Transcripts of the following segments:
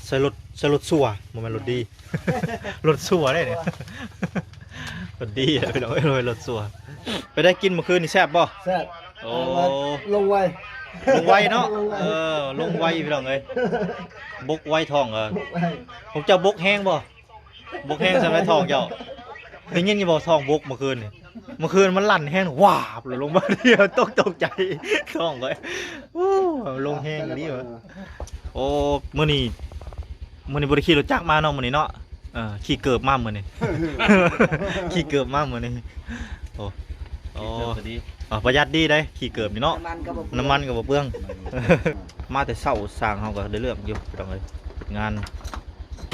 ໃສ່ລົດ ໃສ່ລົດຊົ່ວ ບໍ່ແມ່ນລົດດີ ລົດຊົ່ວເດ້ນີ້ ລົດດີແຫຼະພີ່ນ້ອງເອີຍ ລົດຊົ່ວ. ໄປໄດ້ກິນມື້ຄືນນີ້ແຊບບໍ່? ແຊບ. ໂອ້ ລົງໄວ ລົງໄວເນາະ ລົງໄວ ເອີ ລົງໄວພີ່ນ້ອງເອີຍ ບົກໄວທ້ອງ ເອີ ບົກໄວ ພວກເຈົ້າບົກແຮງບໍ່? ບົກແຮງສ່ຳໃດທ້ອງເຈົ້າ? ໄດ້ຍິນຢູ່ບໍ່ ທ້ອງບົກມື້ຄືນນີ້? ມື້ຄືນມັນລັ່ນແຮງ ວາບ ລົງມາດຽວ ຕົກ ຕົກໃຈ ທ້ອງຂ້ອຍ ໂອ້ ລົງແຮງອີ່ຫຼີຫວາ. ໂອ້ ມື້ນີ້ ມື້ນີ້ບໍ່ໄດ້ຂີ່ລົດຈັກມາເນາະ ມື້ນີ້ເນາະ ເອີ ຂີ່ເກີບມາມື້ນີ້ ຂີ່ເກີບມາມື້ນີ້. ໂອ້ ໂອ້ ອ່າ ປະຢັດດີໄດ໋ ຂີ່ເກີບນີ້ເນາະ ນ້ຳມັນກໍບໍ່ເປືອງ ນ້ຳມັນກໍບໍ່ເປືອງ. ມາແຕ່ເຊົ້າ ຊ່າງເຮົາກໍໄດ້ເລື່ອງຢູ່ພີ່ນ້ອງເອີຍ ງານ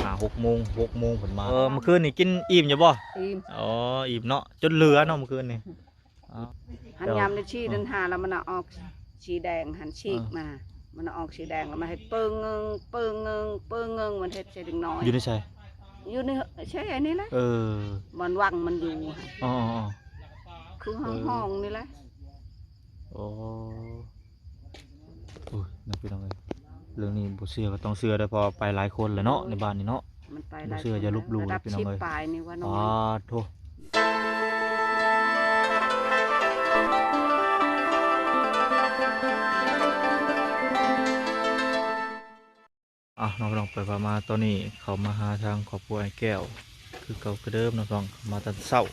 ຫ້າຫົກໂມງ ຫົກໂມງເພິ່ນມາ. ເອີ ມື້ຄືນນີ້ກິນອີ່ມຢູ່ບໍ່? ອີ່ມ. ອໍ ອີ່ມເນາະ ຈົນເຫຼືອເນາະມື້ຄືນນີ້. ອໍ ຫັນຍາມໄດ້ຊີ້ ເອີ ນັ້ນຫາ ແລ້ວມັນອອກສີແດງ ຫັນຊີກ ເອີ ມາ ມັນອອກສີແດງ ແລ້ວມາເຮັດປຶ້ງງຶງ ປຶ້ງງຶງ ປຶ້ງງຶງ ມັນເຮັດໃສ່ເດັກນ້ອຍ. ຢູ່ໃນໃສ? ຢູ່ໃນໃສອັນນີ້ແຫຼະ. ເອີ ບ່ອນວັງມັນຢູ່. ອໍໆໆ ຄືຫ້ອງ ເອີ ຫ້ອງນີ້ແຫຼະ. ໂອ້ ໂອ້ຍ ພີ່ນ້ອງເອີຍ ເລື່ອງນີ້ບໍ່ເຊື່ອກໍຕ້ອງເຊື່ອເດີ ເພາະວ່າໄປຫຼາຍຄົນແລ້ວເນາະ ໂອ້ຍ ໃນບ້ານນີ້ເນາະ. ມັນໄປຫຼາຍຄົນ ບໍ່ເຊື່ອຢ່າລົບຫຼູ່ ລະດັບສິບປາຍນີ້ວ່ານ້ອຍ. ປາດໂທ້. ອ່ະ ນ້ອງໆ ໄປມາ ຕອນນີ້ເຂົ້າມາຫາທາງຄອບຄົວອ້າຍແກ້ວ ຄືເກົ່າຄືເດີມເນາະ ມາຕອນເຊົ້າ.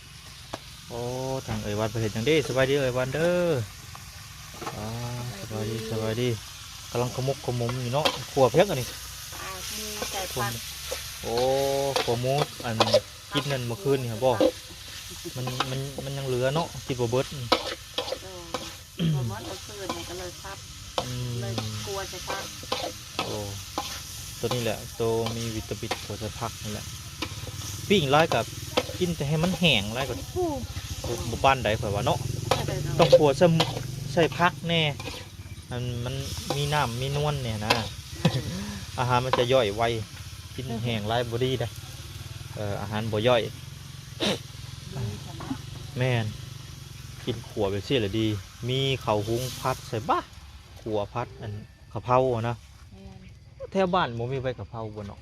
ໂອ້ ທາງເອື້ອຍວັນເພິ່ນເຮັດຫຍັງເດ້? ສະບາຍດີເອື້ອຍວັນເດີ. ອ່າ ສະບາຍດີ ສະບາຍດີ. ກຳລັງຂະໝົກຂະໝົມຢູ່ເນາະ. ຂົ້ວເພັກອັນນີ້ ອ່າ ໝູໃສ່ຜັກ. ໂອ້ ຂົ້ວໝູ ອັນກິນນັ້ນມື້ຄືນນີ້ບໍ? ມັນ ມັນ ມັນຍັງເຫຼືອເນາະ ກິນບໍ່ເບິດ. ເອີ ບໍ່ໝົດ ເອົາຄືນນີ້ກໍເລີຍພັກ ອືມ ເລີຍຂົ້ວໃສ່ຜັກ. ໂອ້ ໂຕນີ້ແຫຼະ ໂຕມີວິຕາມິນ ຂົ້ວໃສ່ຜັກນີ້ແຫຼະ. ປີ້ງຫຼາຍກໍກິນແຕ່ໃຫ້ມັນແຫ້ງຫຼາຍກໍ ໂອ້ ບໍ່ປານໃດຂ້ອຍວ່າເນາະ. ຕ້ອງຂົ້ວໃສ່ ໃສ່ຜັກແດ່ ມັນ ມັນມີນ້ຳມີນວນແດ່ນະ ອືມ ອາຫານມັນຈະຍ່ອຍໄວ. ກິນແຫ້ງຫຼາຍບໍ່ດີເດ້ ເອີ ອາຫານບໍ່ຍ່ອຍ. ດີຂະໜາດ ແມ່ນ ກິນຂົ້ວແບບຊີ້ລະດີ. ມີເຂົ້າຫຸງຜັດໃສ່ ບາ ຂົ້ວຜັດອັນກະເພົາຫັ້ນນະ. ແມ່ນ ແຖວບ້ານບໍ່ມີໃບກະເພົາບໍ່ເນາະ?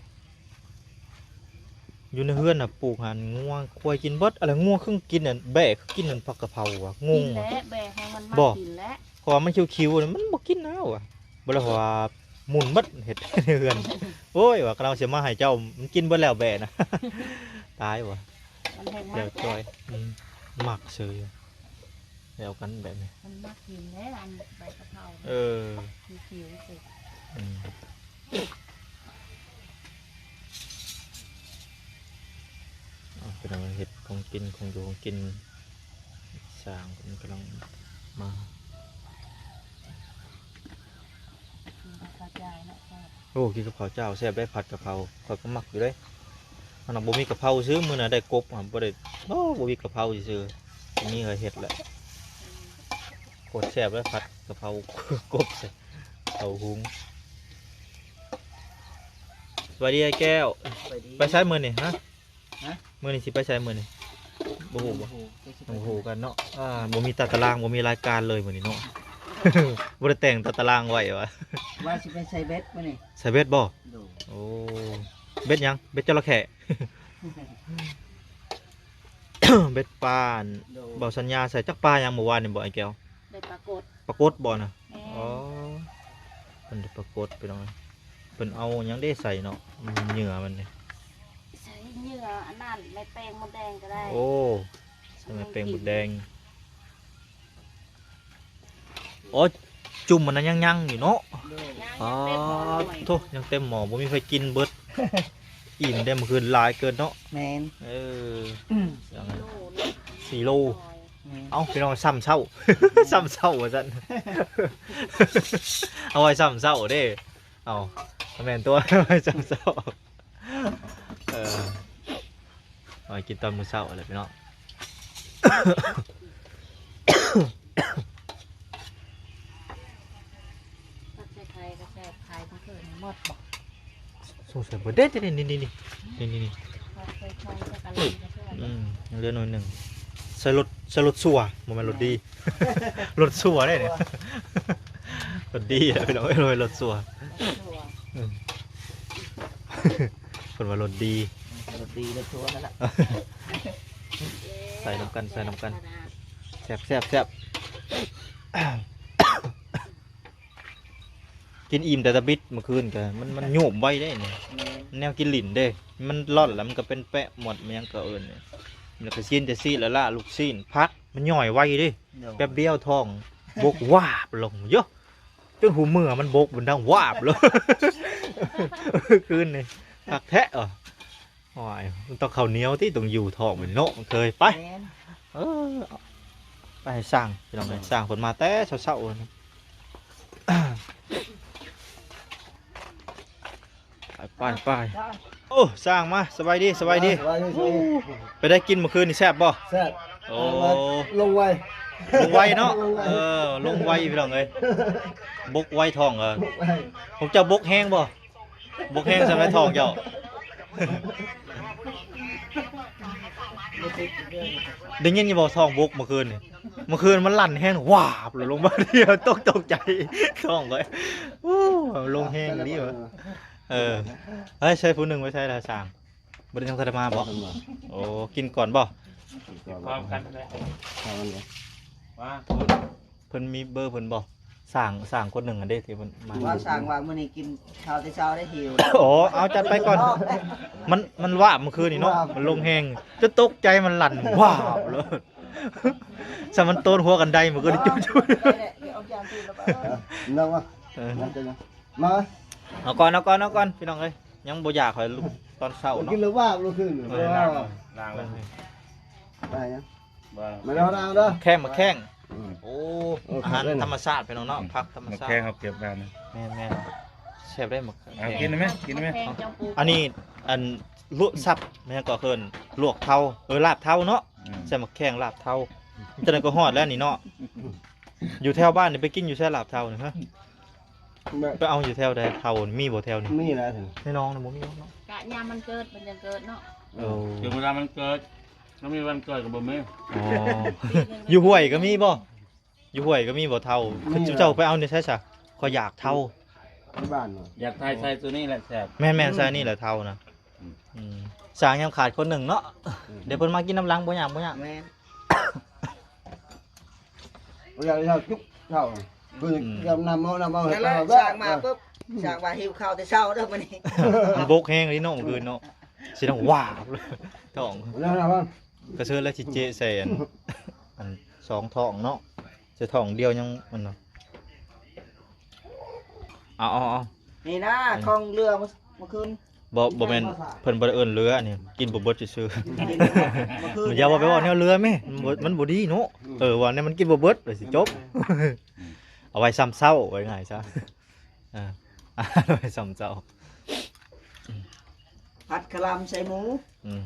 ຢູ່ໃນເຮືອນນະປູກຫັ້ນ ງົວຄວາຍກິນເບິດ. ອະໄລ ງົວຄືກິນອັນ ແບ້ຄືກິນອັນຜັກກະເພົາຫວາ? ງົງ. ກິນແຫຼະ ແບ້ແຮງມັນມັກກິນແຫຼະ ເພາະວ່າມັນຂຽວໆ ມັນບໍ່ກິນແລ້ວຫວາ. ບໍ່ແລ້ວຫວາ ໝຸ່ນເບິດເຮັດໃນເຮືອນ. ໂອ້ຍ ວ່າກຳລັງຊິມາໃຫ້ເຈົ້າ ມັນກິນເບິດແລ້ວແບ້ນະ. ຕາຍຫວາ ມັນແຮງມັກແລ້ວຈ່ອຍ. ອືມ ມັກເສີຍ ແລ້ວກັນແບບນີ້ ມັນມັກກິນແຫຼະ ອັນໃບກະເພົາ. ເອີ ຂຽວໆ ອືມ ເອົາ ເປັນເຮັດຂອງກິນ ຂອງຢູ່ຂອງກິນ ຊ່າງເພິ່ນກຳລັງມາ. ໂອ້ ກິນກັບເຂົ້າຈ້າວແຊບເດ້ ຜັດກະເພົາ ຂ້ອຍກໍມັກຢູ່ເດ້. ອັນນັ້ນບໍ່ມີກະເພົາຊື່ ມື້ນັ້ນໄດ້ກົບ ບໍ່ໄດ້ ໂອ້ ບໍ່ມີກະເພົາຊື່ໆ ມີເຮົາເຮັດແຫຼະ. ໂຄດແຊບເລີຍ ຜັດກະເພົາກົບໃສ່ເຂົ້າຫຸງ. ສະບາຍດີອ້າຍແກ້ວ. ສະບາຍດີ. ໄປໃສມື້ນີ້? ຮະ? ຮະ? ມື້ນີ້ຊິໄປໃສມື້ນີ້? ບໍ່ຮູ້ບໍ່? ບໍ່ຮູ້ ບໍ່ຮູ້ກັນເນາະ. ອ່າ ບໍ່ມີຕາຕະລາງ ບໍ່ມີລາຍການເລີຍມື້ນີ້ເນາະ. ບໍ່ໄດ້ແຕ່ງຕາຕະລາງໄວ້ຫວາ? ວ່າຊິໄປໃສ່ເບັດມື້ນີ້. ໃສ່ເບັດບໍ່? ໂດຍ. ໂອ້ ເບັດຫຍັງ? ເບັດຈະລະເຂ. ເບັດປາ. ໂດຍ. ເບົາສັນຍາໃສ່ຈັກປາຫຍັງມື້ວານນີ້ບໍ່ອ້າຍແກ້ວ? ໄດ້ປາກົດ. ປາກົດບໍ່ນະ? ແມ່ນ. ອໍ ເພິ່ນໄດ້ປາກົດ ພີ່ນ້ອງ. ເພິ່ນເອົາຫຍັງເດ້ໃສ່ເນາະ ເຫຍື່ອມັນນີ້? ໃສ່ເຫຍື່ອອັນນັ້ນ ແມ່ແປ້ງມົດແດງກໍໄດ້. ໂອ້ ໃສ່ແມ່ແປ້ງມົດແດງ. ໂອ້ ຈຸ່ມມັນນະຍັງໆຢູ່ເນາະ. ໂດຍ. ປາໂທ້ ຍັງເຕັມໝໍ້ ບໍ່ມີໃຜກິນເບິດ. ອີ່ມແດ່ ມື້ຄືນຫຼາຍເກີນເນາະ. ແມ່ນ. ເອີ ອືມ ສີ່ໂລ. ແມ່ນ. ເອົ້າ ພີ່ນ້ອງ ຊ້ຳເຊົ້າ ຊ້ຳເຊົ້າວ່າຊັ້ນ ເອົາໄວ້ຊ້ຳເຊົ້າເດ້. ເອົ້າ ແມ່ນຕົວະ ໄວ້ຊ້ຳເຊົ້າ. ເອີ ເອົາໄວ້ກິນຕອນມື້ເຊົ້າແຫຼະພີ່ນ້ອງ. ຜັດໃສ່ໄຂ່ກໍແຊບ ໄຂ່ມື້ຄືນໝົດບໍ່? ສົງໄສບໍ່ໄດ້ ນີ້ໆໆ ນີ້ໆໆ. ອືມ ຍັງເຫຼືອໜ້ອຍໜຶ່ງ. ໃສ່ລົດ ໃສ່ລົດຊົ່ວ ບໍ່ແມ່ນລົດດີ ລົດຊົ່ວເດ້ນີ້. ລົດດີແຫຼະພີ່ນ້ອງເອີຍ ລົດຊົ່ວ. ອືມ. ເພິ່ນວ່າລົດດີ ລົດດີລົດທົວນັ້ນລະ ໃສ່ນຳກັນ ໃສ່ນຳກັນ ແຊບໆໆ ກິນອີ່ມແຕ່ຕະບິດມື້ຄືນກະ ມັນ ມັນໂຍມໄວເດ້ນີ້ ແມ່ນ ແນວກິນຫຼິ້ນເດ້ ມັນລ່ອນແລ້ວມັນກະເປັນແປະໝົດ ແມ່ນຫຍັງກະເອີ້ນນີ້ ແລ້ວກະຊີ້ນແຕ່ຊີ້ນລະລະ ລູກຊີ້ນ ຜັກ ມັນຍ່ອຍໄວເດ້ ໂດຍ ແປັບດຽວທ້ອງບົກວາບລົງ ໂຢ ຈົນຫູເມືອມັນບົກ ມັນດັງວາບໂລດ ຄືນນີ້ ຄັກແທ້ ໂອ້ຍ ມັນຕ້ອງເຂົ້າໜຽວຕິ ຕ້ອງຢູ່ທ້ອງເປັນເນາະ ມັນເຄີຍ ໄປ ແມ່ນ ເອີ ໄປໃຫ້ຊ່າງ ພີ່ນ້ອງເອີຍ ຊ່າງເພິ່ນມາແຕ່ເຊົ້າໆ ໄປ ໄປ ໄປ ໂອ້ ຊ່າງມາ ສະບາຍດີ ສະບາຍດີ ສະບາຍດີ ໂອ້ ສະບາຍດີ ໄປໄດ້ກິນມື້ຄືນນີ້ແຊບບໍ່? ແຊບ ໂອ້ ເອີ ລົງໄວ ລົງໄວເນາະ ລົງໄວ ເອີ ລົງໄວ ພີ່ນ້ອງເອີຍ ບົກໄວທ້ອງ ເອີ ບົກໄວ ພວກເຈົ້າບົກແຮງບໍ່? ບົກແຮງສ່ຳໃດທ້ອງເຈົ້າ ໄດ້ຍິນຢູ່ບໍ່ ທ້ອງບົກມື້ຄືນນີ້? ມື້ຄືນມັນລັ່ນແຮງ ວາບ ແລ້ວລົງມາດຽວ ຕົກ ຕົກໃຈ ທ້ອງຂ້ອຍ ໂອ້ ລົງແຮງອີ່ຫຼີຫວາ ເອີ ເຮີ້ຍ ໃສ່ຜູ້ໜຶ່ງໄປໃສລະຊ່າງ? ບໍ່ໄດ້ ຍັງບໍ່ທັນໄດ້ມາບໍ່? ໂອ້ ກິນກ່ອນບໍ່? ພ້ອມກັນແຫຼະ ເອົາມັນເລີຍ ວ່າ ເພິ່ນມີເບີເພິ່ນບໍ່? ຊ່າງ ຊ່າງຄົນໜຶ່ງຫັ້ນເດ້ ທີ່ເພິ່ນມາ ວ່າຊ່າງວ່າມື້ນີ້ກິນເຂົ້າແຕ່ເຊົ້າໄດ້ ຫິວ ໂອ້ ເອົາ ຈັດໄປກ່ອນ ມັນ ມັນວາບມື້ຄືນນີ້ເນາະ ວາບ ມັນລົງແຮງ ຈົນຕົກໃຈ ມັນລັ່ນ ວາບໂລດ ສ່ຳມັນໂຕນຫົວກັນໄດ ມັນກະໄດ້ຈຸດໆ ເອີ ເອົາກ່ອນ ເອົາກ່ອນ ເອົາກ່ອນ ພີ່ນ້ອງເອີຍ ຍັງບໍ່ຢາກ ຂ້ອຍລຸກຕອນເຊົ້າເນາະ ກິນແລ້ວວາບລົງຄືນ ເອີ ລ້າງ ລ້າງແລ້ວ ໄດ້ຍັງ? ມາເດີ ມາເດີ ແຂ້ງ ໝາກແຂ້ງ ອືມ ໂອ້ ໂອ້ ອາຫານທຳມະຊາດ ພີ່ນ້ອງເນາະ ຜັກທຳມະຊາດ ໝາກແຂ້ງເຮົາເກັບໄວ້ນະ ແມ່ນໆ ແຊບເດ້ໝາກແຂ້ງ ເອົາ ກິນໄດ້ໄໝ? ກິນໄດ້ໄໝ? ອັນນີ້ ອັນ ລວກສັບ ແມ່ນຫຍັງກໍເອີ້ນ ລວກເທົາ ເອີ ລາບເທົາເນາະ ອືມ ໃສ່ໝາກແຂ້ງ ລາບເທົາ ຈັ່ງໃດກໍຮອດແລ້ວນີ້ເນາະ ຢູ່ແຖວບ້ານນີ້ໄປກິນຢູ່ໃສລາບເທົານີ້ ຮະ? ແມ່ນ ໄປເອົາຢູ່ແຖວໃດ? ເທົາມີບໍ່ແຖວນີ້? ມີແຫຼະ ໃນໜອງນະບໍ່ມີເນາະ ກະຍາມມັນເກີດ ມັນຈັ່ງເກີດເນາະ ເອີ ເອີ ເຖິງເວລາມັນເກີດ ມັນມີວັນເກີດກໍບໍ່ມີ ອໍ ຢູ່ຫ້ວຍກໍມີບໍ່? ຢູ່ຫ້ວຍກໍມີບໍ່ເທົາ? ມີແຫຼະ ເຈົ້າໄປເອົາໃນໃສຊະ? ຂ້ອຍຢາກເທົາ ໃນບ້ານບໍ່? ຢາກຖ່າຍໃສ່ໂຕນີ້ແຫຼະແຊບ ແມ່ນໆ ໃສ່ນີ້ແຫຼະເທົານະ ອືມ ອືມ ຊ່າງຍັງຂາດຄົນໜຶ່ງເນາະ ອືມ ດຽວເພິ່ນມາກິນນຳຫຼັງ ບໍ່ຍາກ ບໍ່ຍາກ ແມ່ນ ບໍ່ຢາກເຂົ້າຈຸກເຂົ້າ ເພິ່ນ ອືມ ກຽມນ້ຳເອົາ ນ້ຳເອົາ ນັ້ນແຫຼະ ໃຫ້ເຂົາ ຊ່າງມາ ແບບ ປຶບ ອືມ ຊ່າງວ່າຫິວເຂົ້າແຕ່ເຊົ້າເດີມື້ນີ້ ມັນບົກແຮງອີ່ເນາະ ມື້ຄືນເນາະ ຊິຕ້ອງວາບ ທ້ອງ ກະເຊີນແລ້ວຊິເຈະໃສ່ອັນ ອັນສອງທ້ອງເນາະ ໃສ່ທ້ອງດຽວຍັງອັນນັ້ນ ເອົາໆໆ ນີ້ນະ ອືມ ຂອງເຫຼືອມື້ ມື້ຄືນ ບໍ່ ບໍ່ແມ່ນ ເພິ່ນບໍ່ໄດ້ເອີ້ນເຫຼືອ ອັນນີ້ກິນບໍ່ເບິດຊື່ໆ ກິນບໍ່ເບິດ ມື້ຄືນ ຢ່າວ່າໄປເວົ້າແນວເຫຼືອແມ້ ມັນບໍ່ ມັນບໍ່ດີເນາະ ອືມ ເອີ ວ່າແນວມັນກິນບໍ່ເບິດ ຊິຈົບ ອືມ ເອົາໄວ້ຊ່ຳເຊົ້າ ເວົ້າງ່າຍຊະ ເອີ ເອົາໄວ້ຊ່ຳເຊົ້າ ຜັດຄະລຳໃສ່ໝູ ອືມ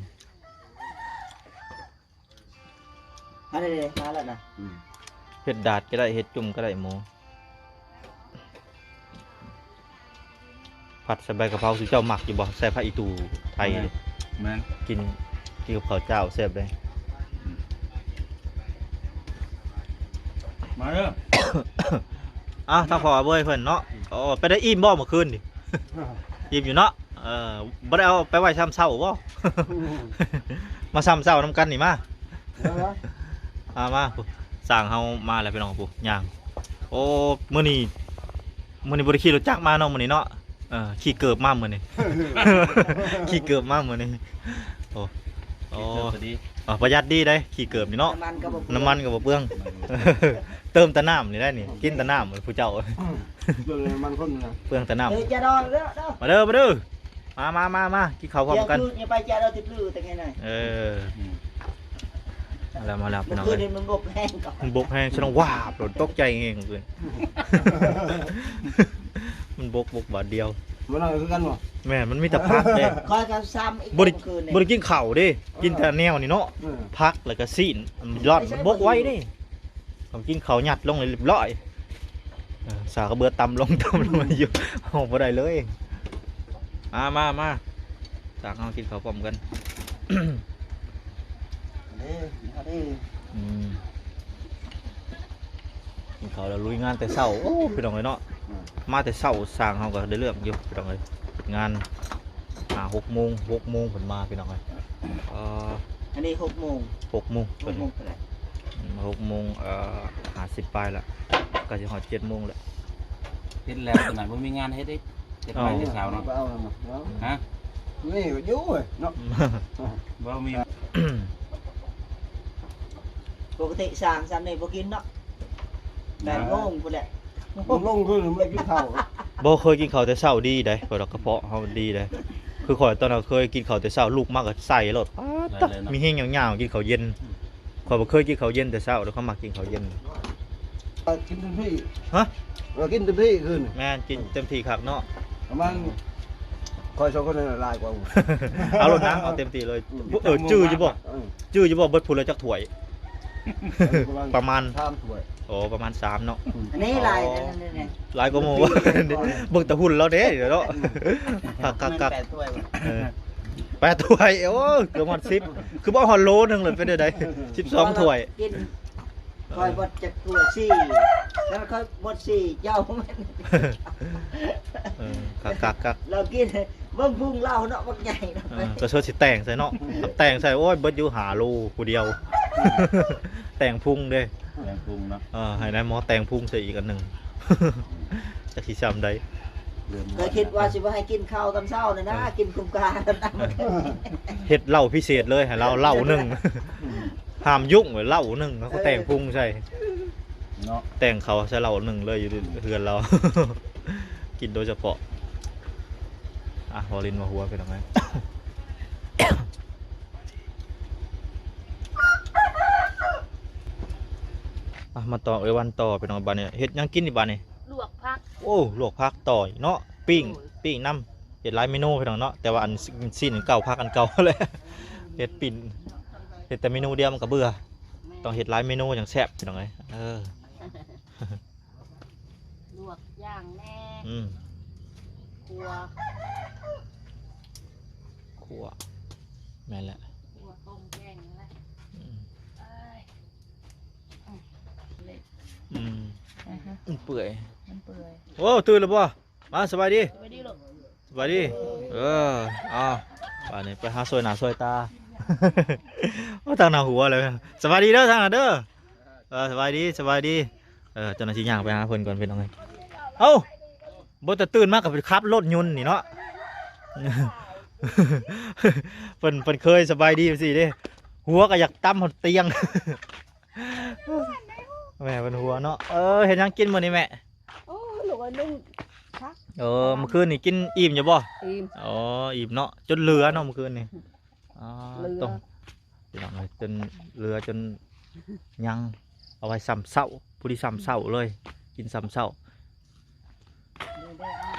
ອັນນີ້ເດ້ ມາແລ້ວນະ ອືມ ເຮັດດາດກໍໄດ້ ເຮັດຈຸ່ມກໍໄດ້ໝູ ຜັດໃສ່ໃບກະເພົາ ຊຸມເຈົ້າມັກຢູ່ບໍ່? ໃສ່ຜັກອີ່ຕູໄທ ແມ່ນ ແມ່ນ ກິນ ກິນກັບເຂົ້າເຈົ້າແຊບເດ້ ອືມ ມາເດີ ອ້າວ ທາງພໍ່ເວີຍເພິ່ນເນາະ ອືມ ໂອ້ ໄປໄດ້ອີ່ມບໍ່ມື້ຄືນນີ້? ອີ່ມຢູ່ເນາະ ເອີ ບໍ່ໄດ້ເອົາໄປໄວ້ຊ່ຳເຊົ້າບໍ່? ອືມ ມາຊ່ຳເຊົ້ານຳກັນນີ້ມາ ເອີ ມາ ມາ ຜູ້ຊ່າງເຮົາມາແລ້ວພີ່ນ້ອງ ຜູ້ຍ່າງ ໂອ້ ມື້ນີ້ ມື້ນີ້ບໍ່ໄດ້ຂີ່ລົດຈັກມາເນາະ ມື້ນີ້ເນາະ ເອີ ຂີ່ເກີບມາມື້ນີ້ ຂີ່ເກີບມາມື້ນີ້ ໂອ້ ໂອ້ ປະຢັດດີໄດ໋ ຂີ່ເກີບນີ້ເນາະ ນ້ຳມັນກໍບໍ່ເປືອງ ນ້ຳມັນກໍບໍ່ເປືອງ ເຕີມແຕ່ນ້ຳນີ້ໄດ໋ນີ້ ກິນແຕ່ນ້ຳຜູ້ເຈົ້າ ອືມ ເປືອງແຕ່ນ້ຳ ມາເດີ ມາເດີ ມາ ມາ ມາ ມາ ກິນເຂົ້າພ້ອມກັນ ຢ່າໄປຈະເດີຕິດລືແຕ່ໄງນະ ເອີ ອືມ ມາແລ້ວ ມາແລ້ວ ພີ່ນ້ອງເອີຍ ມັນບົກແຮງ ມັນບົກແຮງ ສະນັ້ນ ວາບ ໂດນຕົກໃຈແຮງເລີຍ ມັນບົກ ບົກບາດດຽວ ມັນຄືກັນບໍ່? ແມ່ນ ມັນມີແຕ່ຜັກເດ້ ຂ້ອຍກໍຊ້ຳອີກ ບໍ່ໄດ້ ບໍ່ໄດ້ກິນເຂົ້າເດ້ ກິນແຕ່ແນວນີ້ເນາະ ເອີ ຜັກ ແລ້ວກໍຊີ້ນ ມັນຮ້ອນ ມັນບົກໄວເດ້ ຕ້ອງກິນເຂົ້າຍັດລົງເລີຍ ຮຽບຮ້ອຍ ເອີ ສາກະເບືອຕ່ຳລົງ ຕ່ຳລົງຢູ່ ເອົາບໍ່ໄດ້ເລີຍ ມາ ມາ ມາ ສາກເຮົາກິນເຂົ້າພ້ອມກັນ ເດ້ ມາເດ້ ອືມ ກິນເຂົ້າແລ້ວລຸຍງານແຕ່ເຊົ້າ ໂອ້ ພີ່ນ້ອງເອີຍເນາະ ອືມ ມາແຕ່ເຊົ້າ ຊ່າງເຮົາກໍໄດ້ເລື່ອງຢູ່ ພີ່ນ້ອງເອີຍ ເຮັດງານ ຫ້າຫົກໂມງ ຫົກໂມງເພິ່ນມາ ພີ່ນ້ອງເອີຍ. ເອີ ອັນນີ້ຫົກໂມງ ຫົກໂມງ ຫົກໂມງເທົ່າໃດ? ອືມ ຫົກໂມງ ເອີ ຫ້າສິບປາຍລະ ໃກ້ຊິຮອດເຈັດໂມງແລ້ວ. ເຮັດແລ້ວຕອນນັ້ນບໍ່ມີງານເຮັດເດ້ ຈະໄປແຕ່ເຊົ້າເນາະ. ເອົາແລ້ວເນາະ ຮະ? ນີ້ກໍຢູ່ເນາະ ບໍ່ມີ. ປົກກະຕິຊ່າງຊ່ຳນີ້ບໍ່ກິນເນາະ ແປດໂມງພຸ້ນແຫຼະ ລົງຄືບໍ່ໄດ້ກິນເຂົ້າ. ບໍ່ເຄີຍກິນເຂົ້າແຕ່ເຊົ້າ ດີໃດ໋ ເພາະວ່າກະເພາະເຮົາມັນດີໃດ໋. ຄືຂ້ອຍຕອນນັ້ນເຄີຍກິນເຂົ້າແຕ່ເຊົ້າ ລຸກມາກໍໃສ່ໂລດ ປາດ ມີແຮງຍາວໆ ກິນເຂົ້າເຢັນ. ຂ້ອຍບໍ່ເຄີຍກິນເຂົ້າເຢັນແຕ່ເຊົ້າ ແລ້ວຂ້ອຍມັກກິນເຂົ້າເຢັນ. ກິນເຕັມທີ່ ຮະ? ເອີ ກິນເຕັມທີ່ຄືນ. ແມ່ນ ກິນເຕັມທີ່ຄັກເນາະ ປະມານ ຂ້ອຍສອງຄົນນັ້ນຫຼາຍກວ່າ. ເອົາໂລດນະ ເອົາເຕັມທີ່ເລີຍ. ອືມ ເອີ ຈື່ຢູ່ບໍ່? ອືມ ຈື່ຢູ່ບໍ່ ເບິດຜູ້ລະຈັກຖ້ວຍ? ປະມານ ປະມານສາມຖ້ວຍ. ໂອ້ ປະມານສາມເນາະ. ອືມ ອັນນີ້ຫຼາຍ ອໍ ຫຼາຍກວ່າໝູ່ ເບິ່ງແຕ່ຫຸ່ນລາວເດ້ເນາະ. ອືມ ຄັກໆໆ ແປດຖ້ວຍ ເອີ ແປດຖ້ວຍ. ໂອ້ຍ ເກືອບຮອດສິບ ຄືບໍ່ຮອດໂລໜຶ່ງເລີຍ ເປັນແນວໃດ? ສິບສອງຖ້ວຍ ກິນ ຂ້ອຍເບິດຈັກຖ້ວຍ ສີ່ ແລ້ວຂ້ອຍເບິດສີ່ ເຈົ້າ ເອີ ຄັກໆໆ ລາວກິນ ເບິ່ງພຸງລາວເນາະ ບັກໃຫຍ່ເນາະ. ເອີ ກໍຊົດຊິແຕ່ງໃສ່ເນາະ ແຕ່ງໃສ່ ໂອ້ຍ ເບິດຢູ່ຫ້າໂລຜູ້ດຽວ ແຕ່ງພຸງເດ້ ແຕ່ງພຸງເນາະ. ເອີ ໃຫ້ນາຍໝໍແຕ່ງພຸງໃສ່ອີກອັນໜຶ່ງ ຈັກຊິຊ່ຳໃດ. ເຄີຍຄິດວ່າຊິບໍ່ໃຫ້ກິນເຂົ້າຕອນເຊົ້ານີ້ນະ ເອີ ກິນກຸມກາ ເຮັດເຫຼົ້າພິເສດເລີຍ ໃຫ້ລາວເຫຼົ້າໜຶ່ງ ຫ້າມຫຍຸ້ງເຫຼົ້າໜຶ່ງ ເຂົາກໍແຕ່ງພຸງໃສ່ເນາະ ແຕ່ງເຂົ້າໃສ່ເຫຼົ້າໜຶ່ງເລີຍ ຢູ່ເຮືອນລາວ ກິນໂດຍສະເພາະ. ອ່ະ ເວົ້າຫຼິ້ນເວົ້າຫົວ ພີ່ນ້ອງເອີຍ. ອ່ະ ມາຕໍ່ເອື້ອຍວັນຕໍ່ ພີ່ນ້ອງ. ບາດນີ້ເຮັດຫຍັງກິນອີກບາດນີ້? ລວກຜັກ. ໂອ້ ລວກຜັກຕໍ່ເນາະ ປີ້ງ ໂດຍ ປີ້ງນຳ. ເຮັດຫຼາຍເມນູ ພີ່ນ້ອງເນາະ ແຕ່ວ່າອັນ ຊີ້ນອັນເກົ່າ ຜັກອັນເກົ່າແຫຼະ ເຮັດປີ້ງ ເຮັດແຕ່ເມນູດຽວມັນກໍເບື່ອ. ແມ່ນ ຕ້ອງເຮັດຫຼາຍເມນູຈັ່ງແຊບ ພີ່ນ້ອງເອີຍ. ເອີ ລວກ ຍ່າງແດ່ ອືມ ຂົ້ວ ຂົ້ວ ແມ່ນແຫຼະ ຂົ້ວ ຕົ້ມ ແກງນັ້ນແຫຼະ. ອືມ ເອີຍ ອືມ ອືມ ເປື່ອຍ ມັນເປື່ອຍ. ໂອ້ ຕື່ນແລ້ວບໍ່? ມາ ສະບາຍດີ ສະບາຍດີລູກ ສະບາຍດີ. ເອີ ເອົາ ບາດນີ້ໄປຫາຊ່ວຍໜ້າຊ່ວຍຕາ ໂອ້ ທາງໜ້າຫົວເລີຍ. ສະບາຍດີເດີ ທາງໜ້າເດີ. ເອີ ສະບາຍດີ ສະບາຍດີ. ເອີ ເຈົ້າໜ້າທີ່ຍ່າງໄປຫາເພິ່ນກ່ອນ ພີ່ນ້ອງເອີຍ. ເອົ້າ ບໍ່ແຕ່ຕື່ນມາກໍໄປຂັບລົດຍົນນີ້ເນາະ ເພິ່ນ ເພິ່ນເຄີຍສະບາຍດີຈັ່ງຊີ້ເດ້ ຫົວກໍຢາກຕຳຮອດຕຽງ ແມ່ເພິ່ນຫົວເນາະ. ເອີ ເຮັດຫຍັງກິນມື້ນີ້ແມ່? ໂອ້ ລູກເອີຍ ໜຶ້ງຜັກ. ເອີ ມື້ຄືນນີ້ກິນອີ່ມຢູ່ບໍ່? ອີ່ມ. ອໍ ອີ່ມເນາະ ຈົນເຫຼືອເນາະມື້ຄືນນີ້. ອໍ ເຫຼືອ ໂຕ ພີ່ນ້ອງເອີຍ ຈົນເຫຼືອ ຈົນຍັງ ເອົາໄວ້ຊ່ຳເຊົ້າ ພໍດີຊ່ຳເຊົ້າເລີຍ ກິນຊ່ຳເຊົ້າ.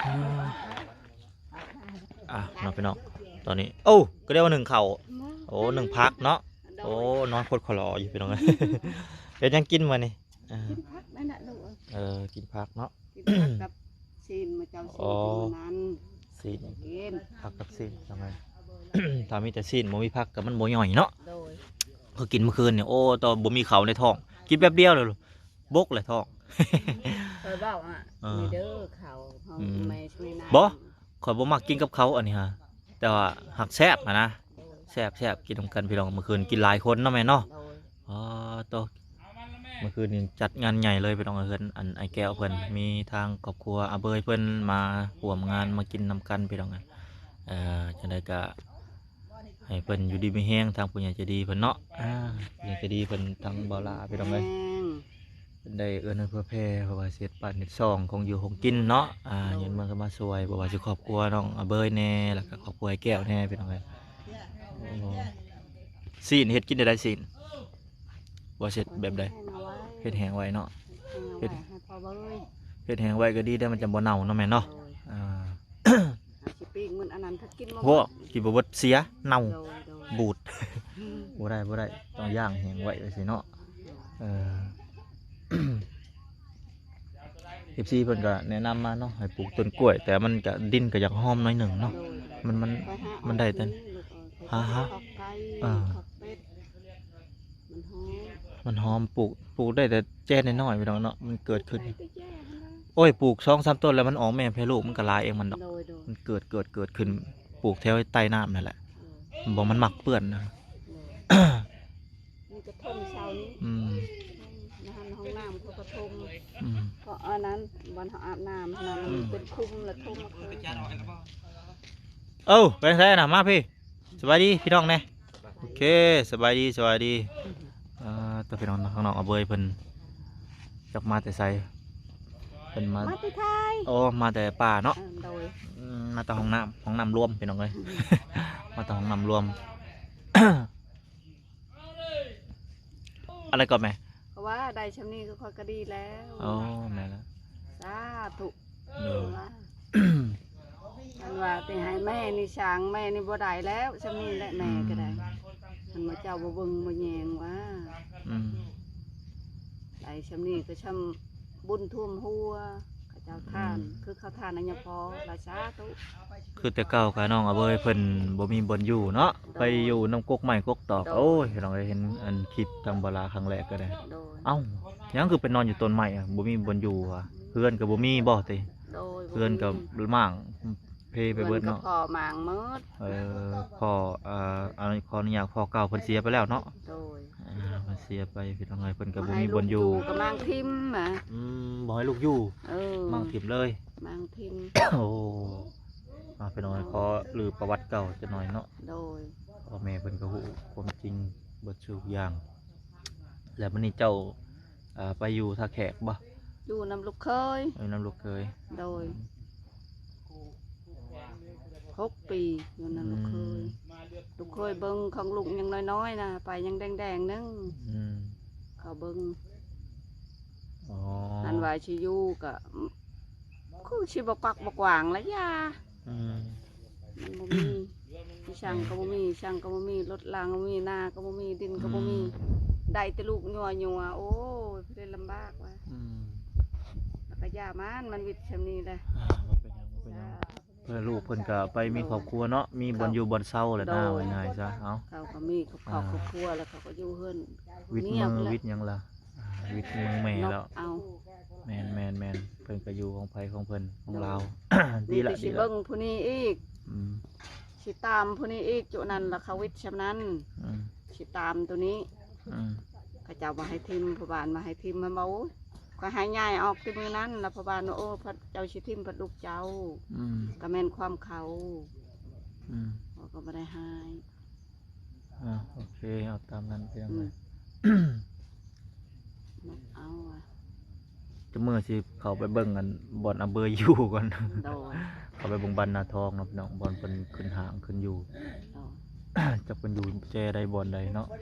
ອ່າ ອ່າ ເນາະ ພີ່ນ້ອງ ຕອນນີ້ ໂອ້ ກໍໄດ້ວ່າໜຶ້ງເຂົ້າ ໂອ້ ໜຶ້ງຜັກເນາະ. ໂອ້ ນອນຄົດຂະຫຼໍຢູ່ ພີ່ນ້ອງເອີຍ. ເຮັດຫຍັງກິນມື້ນີ້? ເອີ ກິນຜັກນັ້ນແຫຼະລູກເອີຍ. ເອີ ກິນຜັກເນາະ ກິນຜັກກັບຊີ້ນ ມື້ເຈົ້າຊີ້ນ ອໍ ກິນມື້ນັ້ນ ຊີ້ນ ກິນຜັກກັບຊີ້ນ ຈັ່ງໃດ ຖ້າມີແຕ່ຊີ້ນ ບໍ່ມີຜັກກໍມັນບໍ່ຍ່ອຍເນາະ. ໂດຍ ຂ້ອຍກິນມື້ຄືນນີ້ ໂອ້ ຕອນບໍ່ມີເຂົ້າໃນທ້ອງ ກິນແປັບດຽວແລ້ວບົກແລ້ວທ້ອງ. ຂ້ອຍເວົ້າ ເອີ ນີ້ເດີ ເຂົ້າເຮົາ ອືມ ແມ່ຊ່ວຍນາ ບໍ່ ຂ້ອຍບໍ່ມັກກິນກັບເຂົ້າອັນນີ້ຫາ ແຕ່ວ່າຫາກແຊບຫັ້ນນະ. ແຊບໆ ກິນນຳກັນ ພີ່ນ້ອງ. ມື້ຄືນກິນຫຼາຍຄົນເນາະແມ່ເນາະ. ໂດຍ ອໍ ໂຕ ມື້ຄືນນີ້ຈັດງານໃຫຍ່ເລີຍ ພີ່ນ້ອງ. ເຮືອນອັນອ້າຍແກ້ວເພິ່ນ ມີທາງຄອບຄົວອາເບີຍເພິ່ນມາຮ່ວມງານ ມາກິນນຳກັນ ພີ່ນ້ອງ. ເອີ ຈັ່ງໃດກໍໃຫ້ເພິ່ນຢູ່ດີມີແຮງ ທາງຜູ້ໃຫຍ່ໃຈດີເພິ່ນເນາະ. ອ່າ ຜູ້ໃຫຍ່ໃຈດີເພິ່ນ ທາງບ່າວຫຼ້າ ພີ່ນ້ອງເອີຍ. ເພິ່ນໄດ້ເອື້ອເນື້ອເຜື່ອແຜ່ ເພາະວ່າຊິເຮັດບ້ານເຮັດຊ່ອງ ຂອງຢູ່ຂອງກິນເນາະ. ອ່າ ໂດຍ ຍາມເມື່ອກໍມາຊ່ວຍ ບໍ່ວ່າຊິຄອບຄົວນ້ອງອາເບີຍແດ່ ແລ້ວກໍຄອບຄົວອ້າຍແກ້ວແດ່ ພີ່ນ້ອງເອີຍ. ໂອ້ ຊີ້ນເຮັດກິນໄດ້ ຊີ້ນ ວ່າຊິເຮັດແບບໃດ? ແຫ້ງເອົາໄວ້ ເຮັດແຫ້ງໄວ້ເນາະ. ເຮັດແຫ້ງເອົາໄວ້ ເຮັດ ໃຫ້ພໍເບີຍ ເຮັດແຫ້ງໄວ້ກໍດີເດ້ ມັນຈະບໍ່ເນົ່າເນາະແມ່ເນາະ. ໂດຍ ອ່າ ຊິປີ້ງມັນອັນນັ້ນ ຖ້າກິນບໍ່ ໂຫ ກິນບໍ່ເບິດເສຍ ເນົ່າ ໂດຍ ໂດຍ ບູດ. ອືມ ບໍ່ໄດ້ ບໍ່ໄດ້ ຕ້ອງຢ່າງແຫ້ງໄວ້ ໄວ້ຊີ້ເນາະ. ເອີ ເອັຟຊີ ເພິ່ນກໍແນະນຳມາເນາະ ໃຫ້ປູກຕົ້ນກ້ວຍ ແຕ່ມັນກໍ ດິນກໍຢາກຫອມໜ້ອຍໜຶ່ງເນາະ. ໂດຍ ມັນ ມັນ ມັນໄດ້ແຕ່ ຫາ ຫາ ຂອກໄກ່ ເອີ ຂອກເປັດ ມັນຫອມ ມັນຫອມ. ປູກ ປູກໄດ້ແຕ່ແຈ້ນ້ອຍໆ ພີ່ນ້ອງເນາະ ມັນເກີດຂຶ້ນ. ໂອ້ຍ ປູກສອງສາມຕົ້ນແລ້ວ ມັນອອກແມ່ແຜ່ລູກ ມັນກໍຫຼາຍເອງມັນດອກ. ໂດຍ ໂດຍ ມັນເກີດ ເກີດ ເກີດຂຶ້ນ. ປູກແຖວໃຕ້ນ້ຳນັ້ນແຫຼະ ໂດຍ ບໍ່ ມັນມັກເປື້ອນນະ ໂດຍ ນີ້ກະຖົມເຊົານີ້ ອືມ ໃນຫັ້ນຫ້ອງນ້ຳເຂົາກະຖົມ ອືມ ເພາະອັນນັ້ນບ່ອນເຮົາອາບນ້ຳຫັ້ນນະ ມັນ ອືມ ເປັນຂຸມລະຖົມມາຄືນ ເອົ້າ ໄປທາງໃດນະ ມາພີ້ ສະບາຍດີພີ່ນ້ອງແດ່ ໂອເຄ ສະບາຍດີ ສະບາຍດີ ອ່າ ໂຕພີ່ນ້ອງ ທາງນ້ອງອາເບີຍເພິ່ນຈັກມາແຕ່ໃສ ເພິ່ນມາ ມາແຕ່ໄທ ໂອ້ ມາແຕ່ປ່າເນາະ ເອີ ໂດຍ ອືມ ມາແຕ່ຫ້ອງນ້ຳ ຫ້ອງນ້ຳລວມພີ່ນ້ອງເອີຍ ມາແຕ່ຫ້ອງນ້ຳລວມ ອັນໃດກໍແມ່ ເພາະວ່າໄດ້ຊ່ຳນີ້ກໍຂ້ອຍກໍດີແລ້ວ ອໍ ແມ່ນລະ ສາທຸ ໂດຍ ວ່າ ອັນວ່າຊິໃຫ້ແມ່ນີ້ສ້າງ ແມ່ນີ້ບໍ່ໄດ້ແລ້ວ ຊ່ຳນີ້ແຫຼະແມ່ກໍໄດ້ ອືມ ຄັນວ່າເຈົ້າບໍ່ເບິ່ງບໍ່ແຍງວ່າ ອືມ ໄດ້ຊ່ຳນີ້ກໍຊ່ຳບຸນຖ້ວມຫົວ ເຂົາເຈົ້າທານ ອືມ ຄືເຂົາທານອັນຫຍັງພໍລະ ສາທຸ ຄືແຕ່ເກົ່າກະນ້ອງອາເບີຍເພິ່ນບໍ່ມີບ່ອນຢູ່ເນາະ ໂດຍ ໄປຢູ່ນຳກົກໄມ້ກົກຕອກ ໂດຍ ໂອ້ຍ ພີ່ນ້ອງເອີຍ ເຫັນອັນຄລິບທາງບ່າວລາຄັ້ງແລກກໍໄດ້ ໂດຍ ເອົ້າ ຫຍັງຄືໄປນອນຢູ່ຕົ້ນໄມ້ອະ ບໍ່ມີບ່ອນຢູ່ຫວາ ເຮືອນກໍບໍ່ມີບໍ່ຕິ ໂດຍ ເຮືອນກໍມ້າງເພໄປເບິດເນາະ ເຮືອນກໍພໍມ້າງໝົດ ເອີ ພໍ່ ເອີ ອັນ ຂໍອະນຸຍາດ ພໍ່ເກົ່າເພິ່ນເສຍໄປແລ້ວເນາະ ໂດຍ ອ່າ ເພິ່ນເສຍໄປ ພີ່ນ້ອງເອີຍ ເພິ່ນກໍບໍ່ມີບ່ອນຢູ່ ບໍ່ໃຫ້ລູກຢູ່ກໍມ້າງຖິ້ມນະ ອືມ ບໍ່ໃຫ້ລູກຢູ່ ເອີ ມ້າງຖິ້ມເລີຍ ມ້າງຖິ້ມ ໂອ້ ອ່າ ພີ່ນ້ອງເອີຍ ຂໍລືປະຫວັດເກົ່າຈັກໜ້ອຍເນາະ ໂດຍ ພໍ່ແມ່ເພິ່ນກໍຮູ້ຄວາມຈິງເບິດທຸກຢ່າງ ແລ້ວບັດນີ້ເຈົ້າ ອ່າ ໄປຢູ່ທ່າແຂກບໍ່? ຢູ່ນຳລູກເຂີຍ ຢູ່ນຳລູກເຂີຍ ໂດຍ ອືມ ຫົກປີ ຢູ່ນຳລູກເຂີຍ ອືມ ລູກເຂີຍເບິ່ງຂອງລູກຍັງນ້ອຍໆນະ ໄປຍັງແດງໆໜຶ່ງ ອືມ ເຂົາເບິ່ງ ອໍ ອັນວ່າຊິຢູ່ກະ ຄືຊິບໍ່ກວັກບໍ່ກວາງລະຢ່າ ອືມ ມັນບໍ່ມີ ອີ່ຫຍັງກໍບໍ່ມີ ອີ່ຫຍັງກໍບໍ່ມີ ລົດລາງກໍບໍ່ມີ ນາກໍບໍ່ມີ ດິນກໍບໍ່ມີ ອືມ ໄດ້ແຕ່ລູກຍົວໆ ໂອ້ຍ ເພິ່ນລຳບາກວ່າ ອືມ ແລ້ວກໍຢ່າມັນ ມັນວິດຊ່ຳນີ້ແຫຼະ ອ່າ ບໍ່ເປັນຫຍັງ ບໍ່ເປັນຫຍັງ ເພື່ອລູກເພິ່ນກໍໄປມີຄອບຄົວເນາະ ມີບ່ອນຢູ່ບ່ອນເຊົາແຫຼະນະ ເວົ້າງ່າຍໆຊະ ເອົ້າ ເຂົາກໍມີຄອບ ອ່າ ຄອບຄົວແລ້ວ ເຂົາກໍຢູ່ເຮືອນ ວິດເມືອງ ວິດຫຍັງລະ ອ່າ ວິດເມືອງແມ່ແລ້ວ ເອົາ ແມ່ນໆໆ ເພິ່ນກໍຢູ່ຂອງໃຜຂອງເພິ່ນ ຂອງລາວ ໂດຍ ດີລະ ມີແຕ່ຊິເບິ່ງຜູ້ນີ້ອີກ ອືມ ຊິຕາມຜູ້ນີ້ອີກ ຈຸນັ້ນລະເຂົາວິດຊ່ຳນັ້ນ ອືມ ຊິຕາມໂຕນີ້ ອືມ ເຂົາເຈົ້າບໍ່ໃຫ້ຖິ້ມ ຜູ້ບ້ານບໍ່ໃຫ້ຖິ້ມ ມັນວ່າ ໂອ້ຍ ຂ້ອຍໃຫ້ຍ້າຍອອກແຕ່ມື້ນັ້ນ ລະພໍ່ບ້ານວ່າ ໂອ້ ເຈົ້າຊິຖິ້ມພັດລູກເຈົ້າ ອືມ ກໍແມ່ນຄວາມເຂົາ ອືມ ເຂົາກໍບໍ່ໄດ້ຮ້າຍ ອ່າ ໂອເຄ ເອົາຕາມນັ້ນໄປ ອືມ ມັກເອົາວ່າ ຈະມື້ຊິເຂົ້າໄປເບິ່ງອັນບ່ອນອາເບີຍຢູ່ກ່ອນ ໂດຍ ເຂົ້າໄປເບິ່ງບ້ານນາທອງເນາະພີ່ນ້ອງ ບ່ອນເພິ່ນຂຶ້ນຫ້າງຂຶ້ນຢູ່ ໂດຍ ຈັກເພິ່ນຢູ່ແຈໃດບ່ອນໃດເນາະ ໂດຍ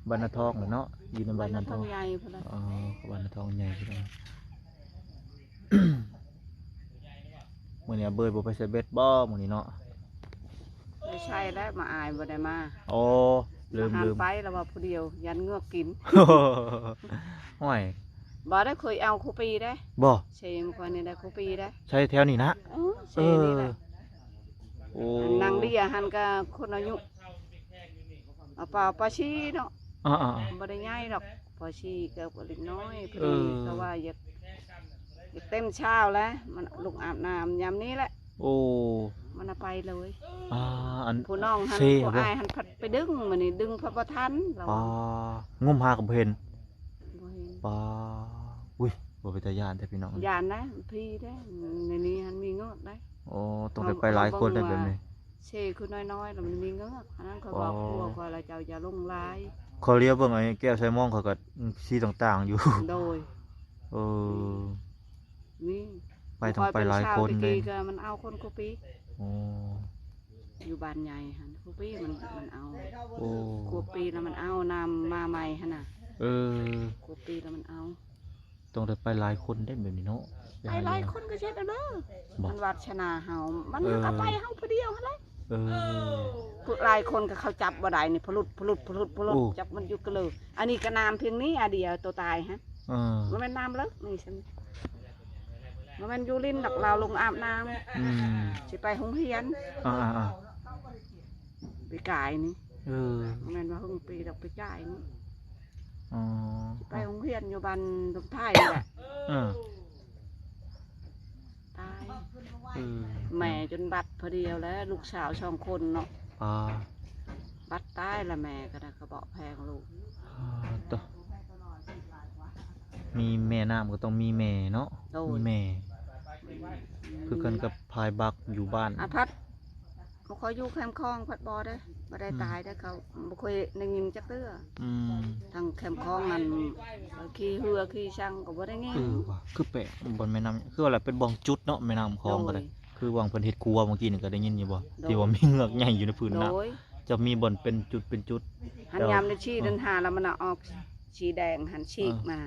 ບ້ານນາທອງແຫຼະເນາະ ຢູ່ໃນບ້ານນາທອງ ບ້ານນາທອງໃຫຍ່ພຸ້ນລະ ອໍ ບ້ານນາທອງໃຫຍ່ພີ່ນ້ອງ ມື້ນີ້ອາເບີຍບໍ່ໄປໃສ່ເບັດບໍ່ມື້ນີ້ເນາະ? ໄປໃສ່ແລ້ວ ມາອາຍບໍ່ໄດ້ມາ. ໂອ້ ລືມ ມາຫັນ ລືມ ໄປລະວ່າຜູ້ດຽວ ຢ້ານເງືອກກິນ. ໂອ້ຍ ບໍ່ໄດ້ ເຄີຍເອົາຄູ່ປີເດ້. ບໍ່ ເຊມາກ່ອນນີ້ໄດ້ຄູ່ປີເດ້. ໃສ່ແຖວນີ້ນະ? ເອີ ເຊນີ້ແຫຼະ. ເອີ ໂອ້ ອັນນາງເດຍຫັ້ນກະຄົນອາຍຸ ເອົາປາ ປາຊີເນາະ. ອ່າໆໆ ບໍ່ໄດ້ໃຫຍ່ດອກ ປາຊີກໍເລັກນ້ອຍ. ເອີ ເຂົາວ່າຢາກ ຢາກເຕັມເຊົ້າແລ້ວ ມັນລົງອາບນ້ຳຍາມນີ້ແຫຼະ. ໂອ້ ມັນເອົາໄປເລີຍ. ອ່າ ອັນ ຜູ້ນ້ອງຫັ້ນ ເຊ ຜູ້ອ້າຍຫັ້ນ ບໍ່ ພັດໄປດຶງ ມື້ນີ້ດຶງພັດບໍ່ທັນ ລາວວ່າ. ປາ ງົມຫາກໍບໍ່ເຫັນ. ບໍ່ເຫັນ. ປາ ອຸ້ຍ ບໍ່ເປັນຕາຢ້ານແທ້ພີ່ນ້ອງ. ຢ້ານນະ ຜີເດ້ ໃນນີ້ຫັ້ນມີເງືອກໄດ໋. ໂອ້ ຕ້ອງໄດ້ໄປຫຼາຍຄົນໄດ໋ແບບນີ້. ເຊຄືນ້ອຍໆ ແລ້ວມັນມີເງືອກ ອັນນັ້ນຂ້ອຍບອກ ອໍ ຜົວຂ້ອຍລະ ເຈົ້າຢ່າລົງຫຼາຍ. ຂ້ອຍລຽວເບິ່ງໄອ້ແກ້ວໃສ່ມອງ ຂ້ອຍກໍສີຕ່າງໆຢູ່. ໂດຍ ເອີ ອືມ ນີ້ ໄປ ຕ້ອງໄປຫຼາຍຄົນເດ້. ແຕ່ກີ້ກໍມັນເອົາຄົນຄູ່ປີ. ໂອ້ ຢູ່ບ້ານໃຫຍ່ຫັ້ນ ຄູ່ປີມັນ ມັນເອົາ. ໂອ້ ຄູ່ປີລະມັນເອົາ ນ້ຳມາໃໝ່ຫັ້ນນະ. ເອີ ຄູ່ປີລະມັນເອົາ. ຕ້ອງໄດ້ໄປຫຼາຍຄົນເດ້ແບບນີ້ເນາະ. ໄປຫຼາຍຄົນກໍເຮັດເອົາເດີ. ບໍ່ ມັນວາດສະໜາເຮົາ ມັນ ເອີ ກໍໄປເຮົາຜູ້ດຽວຫັ້ນແຫຼະ. ເອີ ຫຼາຍຄົນກໍເຂົາຈັບບໍ່ໄດ້ນີ້ ຜະຫຼຸດ ຜະຫຼຸດ ຜະຫຼຸດ ຜະຫຼຸດ. ໂອ້ ຈັບມັນຢູ່ກະເລີ. ອັນນີ້ກໍນ້ຳພຽງນີ້ ອາດຽວໂຕຕາຍຫັ້ນ. ເອີ ບໍ່ແມ່ນນ້ຳເລິກນີ້ຊັ້ນ ບໍ່ແມ່ນຢູ່ຫຼິ້ນດອກ ລາວລົງອາບນ້ຳ. ອືມ ຊິໄປໂຮງຮຽນ. ອ່າໆໆ ປີກາຍນີ້. ເອີ ບໍ່ແມ່ນວ່າເພິ່ງປີດອກ ປີກາຍນີ້. ອໍ ຊິໄປໂຮງຮຽນຢູ່ບ້ານດົງໄທນີ້ແຫຼະ. ເອີ ຕາຍ ເອີ ແມ່ຈົນບັດພໍດຽວແລ້ວ ລູກສາວສອງຄົນເນາະ ອ່າ ບັດຕາຍລະແມ່ກໍໄດ້ກະເບາະແພງລູກ ອ່າ ໂຕ ມີແມ່ນ້ຳກໍຕ້ອງມີແມ່ເນາະ ໂດຍ ມີແມ່ ອືມ ຄືກັນກັບພາຍບັກຢູ່ບ້ານ ອາ ພັດ ບໍ່ຄ່ອຍຢູ່ແຄມຂອງ ພັດບໍ່ເດ້ ບໍ່ໄດ້ ອືມ ຕາຍເດ້ ເຂົາບໍ່ຄ່ອຍໄດ້ຍິນຈັກເທື່ອ ອືມ ທາງແຄມຂອງນັ້ນ ຂີ່ເຮືອຂີ່ສັງກໍບໍ່ໄດ້ຍິນ ເອີວ່າ ຄືແປກ ບ່ອນແມ່ນ້ຳ ຄືວ່າແຫຼະ ເປັນບ່ອນຈຸດເນາະ ແມ່ນ້ຳຂອງກໍໄດ້ ໂດຍ ຄືວ່າເພິ່ນເຮັດຄົວເມື່ອກີ້ນີ້ກໍໄດ້ຍິນຢູ່ບໍ່ ໂດຍ ທີ່ວ່າມີເງືອກໃຫຍ່ຢູ່ໃນພື້ນນ້ຳ ໂດຍ ຈະມີບ່ອນເປັນຈຸດເປັນຈຸດ ຫັ້ນ ແຕ່ວ່າ ຍາມໄດ້ສີ ເອີ ນັ້ນຫາລະມັນອະອອກສີແດງຫັ້ນ ສີກ ເອີ ມາ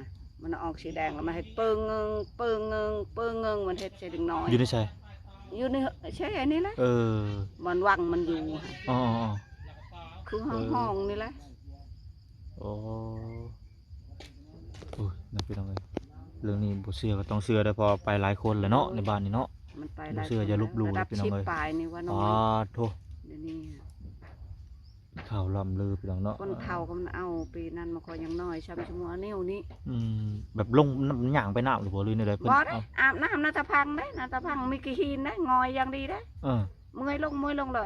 ມັນອອກສີແດງລະມາເຮັດເປີງເງິງ ເປີງເງິງ ເປີງເງິງ ມັນເຮັດໃສ່ເດັກນ້ອຍ ຢູ່ໃນໃສ? ຢູ່ໃນ ໃສອັນນີ້ລະ ເອີ ບ່ອນວັງມັນຢູ່ ອໍໆ ຄືຫ້ອງ ເອີ ຫ້ອງນີ້ລະ ໂອ້ ໂອ້ຍ ເນາະ ພີ່ນ້ອງເອີຍ ເລື່ອງນີ້ບໍ່ເຊື່ອກໍຕ້ອງເຊື່ອເດີ ເພາະວ່າໄປຫຼາຍຄົນແລ້ວເນາະ ໂດຍ ໃນບ້ານນີ້ເນາະ ມັນໄປຫຼາຍຄົນ ບໍ່ເຊື່ອຢ່າລົບຫຼູ່ ລະດັບ ພີ່ນ້ອງເອີຍ ສິບປາຍນີ້ວ່ານ້ອຍ ປາດໂທ້ ດຽວນີ້ ຂ່າວລ່ຳລືພີ່ນ້ອງເນາະ ຄົນເຖົ້າກໍມັນເອົາ ປີນັ້ນມັນກໍຍັງນ້ອຍ ຊ່ຳຊຸມມື້ນິ້ວນີ້ ອືມ ແບບລົງ ຍ່າງໄປນ້ຳຫຼືບໍ່ ຫຼືແນວໃດ ເພິ່ນ ບໍ່ໄດ້ ອາບນ້ຳນາຕາພັງເດ້ ນາຕາພັງມີຂີ້ຫີນເດ້ ງອຍຢ່າງດີເດ້ ເອີ ເມື່ອຍລົງ ເມື່ອຍລົງລະ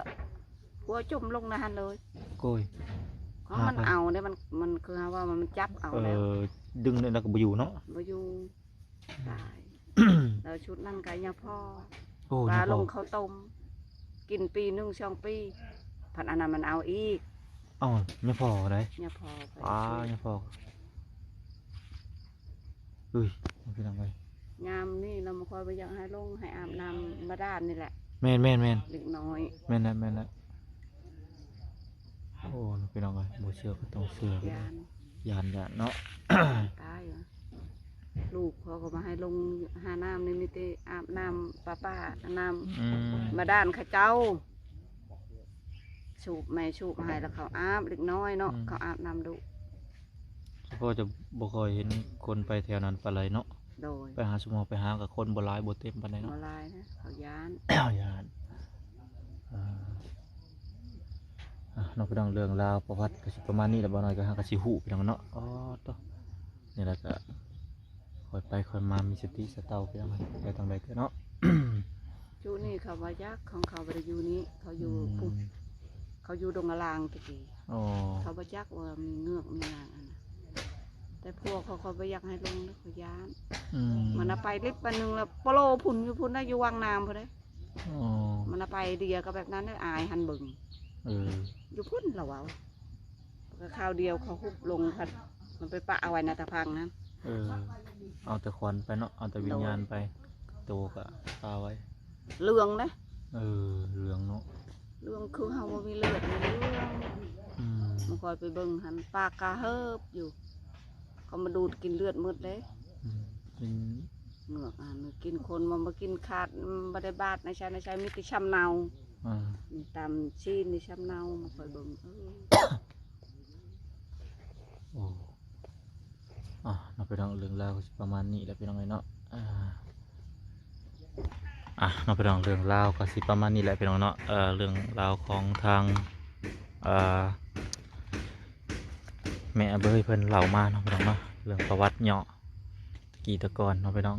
ຫົວຈົມລົງໃນຫັ້ນເລີຍ ໂກຍ ຂອງມັນເອົາເດ້ ມັນ ມັນຄືເຮົາວ່າມັນຈັບເອົາແລ້ວ ເອີ ດຶງແລ້ວກໍບໍ່ຢູ່ເນາະ ບໍ່ຢູ່ ຕາຍ ແລ້ວຊຸດນັ້ນກໍຍາພໍ່ ໂອ້ ປາ ຍາພໍ່ ລົງເຂົ້າຕົ້ມ ກິນປີໜຶ່ງສອງປີ ພັດອັນນັ້ນມັນເອົາອີກ ເອົ້າ ຍາພໍ່ໃດ ຍາພໍ່ໄປ ປາ ຍາພໍ່ ເອີຍ ພີ່ນ້ອງເອີຍ ຍາມນີ້ລະມັນຄ່ອຍບໍ່ຢາກໃຫ້ລົງ ໃຫ້ອາບນ້ຳບາດານນີ້ແຫຼະ ແມ່ນໆໆ ເດັກນ້ອຍ ແມ່ນແຫຼະ ແມ່ນແຫຼະ ໂອ້ ພີ່ນ້ອງເອີຍ ບໍ່ເຊື່ອກໍຕ້ອງເຊື່ອ ຢ້ານ ຢ້ານ ຢ້ານເນາະ ຕາຍຫວະ ລູກເຂົາກໍບໍ່ໃຫ້ລົງຫານ້ຳນີ້ ມີແຕ່ອາບນ້ຳປະປາ ນ້ຳ ອືມ ບາດານເຂົາເຈົ້າ ສູບ ແມ່ສູບໃຫ້ ແລ້ວເຂົາອາບ ເດັກນ້ອຍເນາະ ອືມ ເຂົາອາບນ້ຳດຸ ສະເພາະຈະບໍ່ຄ່ອຍເຫັນຄົນໄປແຖວນັ້ນປານໃດເນາະ ໂດຍ ໄປຫາ ຊຸມເຮົາໄປຫາກໍຄົນບໍ່ຫຼາຍ ບໍ່ເຕັມປານໃດເນາະ ບໍ່ຫຼາຍນະ ເຂົາຢ້ານ ຢ້ານ ອ່າ ອ່າ ເນາະ ພີ່ນ້ອງ ເລື່ອງລາວປະຫວັດກໍຊິປະມານນີ້ແຫຼະ ບໍ່ນ້ອຍກໍຫາກໍຊິຮູ້ ພີ່ນ້ອງເນາະ ອໍ ໂຕ ນີ້ແຫຼະກໍຄ່ອຍໄປຄ່ອຍມາ ມີສະຕິສະເຕົາ ພີ່ນ້ອງ ໄປທາງໃດກໍເນາະ ຈຸນີ້ເຂົາບໍ່ຈັກ ຂອງເຂົາບໍ່ໄດ້ຢູ່ນີ້ ເຂົາຢູ່ ອືມ ພຸ້ນ ເຂົາຢູ່ດົງອາລາງແຕ່ກີ້ ອໍ ເຂົາບໍ່ຈັກວ່າມີເງືອກມີຫຍັງຫັ້ນນະ ແຕ່ພວກເຂົາ ເຂົາບໍ່ຢາກໃຫ້ລົງເດ້ ເຂົາຢ້ານ ອືມ ມັນເອົາໄປລິບອັນໜຶ່ງລະ ໂປໂລພຸ້ນ ຢູ່ພຸ້ນນະ ຢູ່ວັງນ້ຳພຸ້ນເດ້ ອໍ ມັນເອົາໄປເດຍກໍແບບນັ້ນເດ້ ອາຍຫັ້ນເບິ່ງ ເອີ ຢູ່ພຸ້ນລະເວົ້າ ກໍຄາວດຽວເຂົາຮຸບລົງ ພັດມັນໄປປະເອົາໄວ້ໜ້າຕາພັງຫັ້ນ ເອີ ເອົາແຕ່ຂວັນໄປເນາະ ເອົາແຕ່ວິນຍານໄປ ໂຕກໍປະໄວ້ ເຫຼືອງເດ້ ເອີ ເຫຼືອງເນາະ ເຫຼືອງຄືເຮົາບໍ່ມີເລືອດ ເຫຼືອງ ອືມ ມັນຄ່ອຍໄປເບິ່ງຫັ້ນ ປາກກະເຮີບຢູ່ ເຂົາມາດູດກິນເລືອດໝົດເດ້ ອືມ ກິນ ເງືອກ ອ່າ ມັນກິນຄົນ ມັນບໍ່ກິນຂາດ ມັນບໍ່ໄດ້ບາດໃນໃສໃນໃສ ມີແຕ່ຊ້ຳເນົ່າ ອ່າ ມີຕາມຊີ້ນນີ້ຊ້ຳເນົ່າ ມາຄ່ອຍເບິ່ງ ເອີ ໂອ້ ອ່າ ເນາະ ພີ່ນ້ອງ ເລື່ອງລາວກໍຊິປະມານນີ້ແຫຼະ ພີ່ນ້ອງເອີຍເນາະ ອ່າ ອ່າ ເນາະ ພີ່ນ້ອງ ເລື່ອງລາວກໍຊິປະມານນີ້ແຫຼະ ພີ່ນ້ອງເນາະ ເອີ ເລື່ອງລາວຂອງທາງ ເອີ ແມ່ອາເບີຍເພິ່ນເລົ່າມາເນາະ ພີ່ນ້ອງເນາະ ເລື່ອງປະຫວັດຫຍໍ້ ແຕ່ກີ້ແຕ່ກ່ອນເນາະ ພີ່ນ້ອງ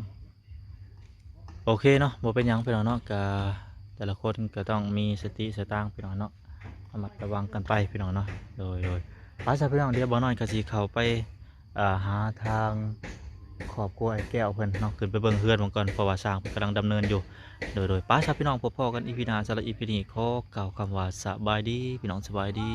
ໂອເຄເນາະ ບໍ່ເປັນຫຍັງ ພີ່ນ້ອງເນາະ ກະແຕ່ລະຄົນກໍຕ້ອງມີສະຕິສະຕາງ ພີ່ນ້ອງເນາະ ລະມັດລະວັງກັນໄປ ພີ່ນ້ອງເນາະ ໂດຍ ໂດຍ ໄປຊະ ພີ່ນ້ອງ ດຽວບ່າວນ້ອຍກໍຊິເຂົ້າໄປ ອ່າ ຫາທາງຄອບຄົວອ້າຍແກ້ວເພິ່ນເນາະ ຂຶ້ນໄປເບິ່ງເຮືອນເພິ່ນກ່ອນ ເພາະວ່າສ້າງເພິ່ນກຳລັງດຳເນີນຢູ່ ໂດຍ ໂດຍ ໄປຊະ ພີ່ນ້ອງ ພົບພໍ້ກັນ ອີພີ ໜ້າ ສຳລັບ ອີພີ ນີ້ ຂໍກ່າວຄຳວ່າ ສະບາຍດີ ພີ່ນ້ອງ ສະບາຍດີ.